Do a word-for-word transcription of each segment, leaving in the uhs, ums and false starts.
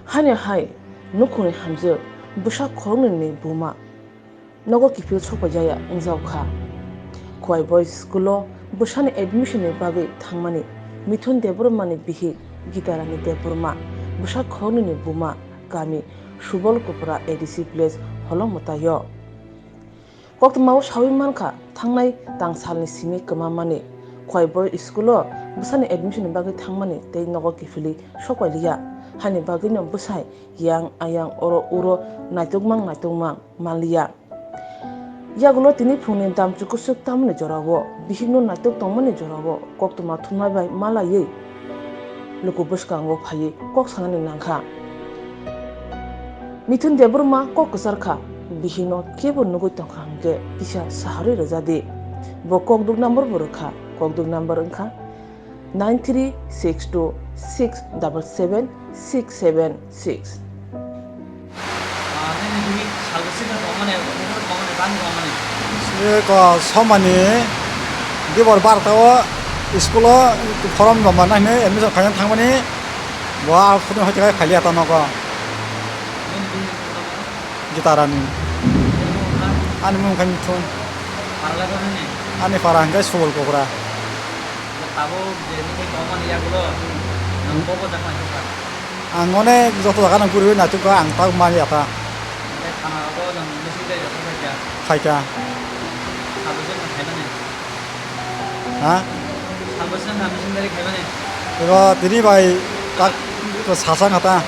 Haino hai nukhungni hamjwk bwsa khoroknwini buma nogo kiphil sokpaijaya wngjak kha. Khowai Boys School-o bwsani admission-ni bagwi thangmani Mithun Debbarmani bihik Gitarani Debbarma bwsa khoroknwini buma kami Subol Kupra A D C village Holong Mwtaio. Koktwmao sawi mankha, thangnai tangsalni simi kwmamani Khowai Boys School-o bwsani admission-ni bagwi thangmani tei nogo kiphilwi sokpailiya. Haini bagwino bwsai yang ayang oro uro naitokmang naitokmang manliya. Yagulo tini phungni damchu kuchuk tamni jorao, bihikno naitok tongmani jorao koktwma thumnai bai malaiwi luku bwskango phaiwi kok sanani nangkha. Mithun Debbarma kok kwchar kha, bihikno kebo nugwi tongkha hwnkhe kisa saharwi rwjadi. Bo kokduk number bo rwkha, kokduk number wngkha nine three six two six double seven six seven six. Ah, nini bihik salbisi khe tongmani, tongmani, bani tongmani? Eko somani dibor barta o school o form joma nai hinwi admission khaina thangmani, bo a phone hoi khe phailiya ta nogo. Nini bihik ni mung tamo? Gitarani. Nini mung kha? Ani mung kha Mithun. Paralai kha nini? Ani para hwnkhe Subol Kupra. Tabuk je nini tongmani yagulo, nang bobo jakmai kha? Ang onek joto jaga nang guriwi naitugkha, ang tak manya ta. Tei thana rogo nang missing tei joto khaikha? Khaikha. Sabo je nang khaimani? Ha? Sabo je nang missing tei khaimani? Ego tini bai tak sasang hata.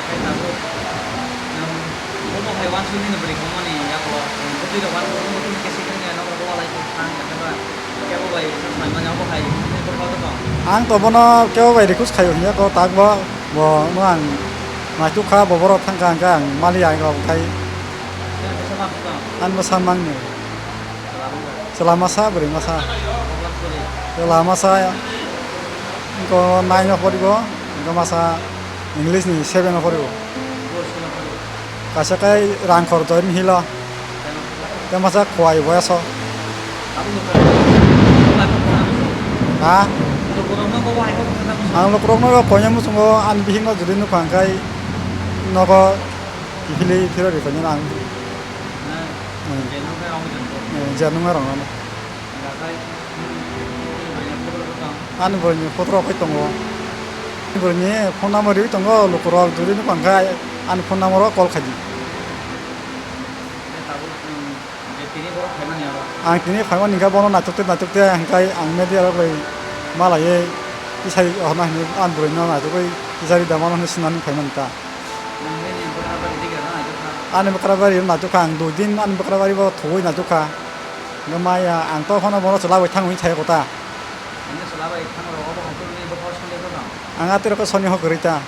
Khe tabuk, um, omo hai wansukni no bwrwi kongmani yago, um, bwtwi rok wansukni bwtwi kesi khe nokhrok walai khe thang, khe ba, kebo bai saimani omo hai, bwtwi kok kok tong. Ang to bono kebo bai request khaio hwnya ko tak bo, bo no ang naituk kha, bo borok thang kha, hwnkhe ang mali ang rok khai. Khe bwsa ma tong? Ang bwsa mangni. Chwla masa, bwrwi masa. Chwla masa, wngkha nine o poribo, wngkha masa English ni seven o poribo. Kaisa khe Rangkhor Join Hill o. Tei masa Khowai West o. Ha? Ang lukurokno koina muchungo ani bihikno jodi nukha hwnkhe nogo kiphilwi phirwi rwkhainani ang. Hmm. Eh, je nungnai rok no. Ani borokni photo rok phai tongo. Ani borokni phone number riwi tongo, lukurok jodi nukha hwnkhe ani phone number o call khaidi. Ang tini phaimani hwnkhe bono naitokte naitokte hwnkhe ang media rok bai malaiwi tisai hwnna hinwi ani borokno naitugwi tisari da mano hinwi swnamwi phaimani ta. Ani bwkrabari naitokha ang, dui din ani bwkrabari bo thugwi naitokha. Hwnkhe maya ang to phano bono chwla bai thangwi thai kota. Ang aterok soni hok kwrwi ta.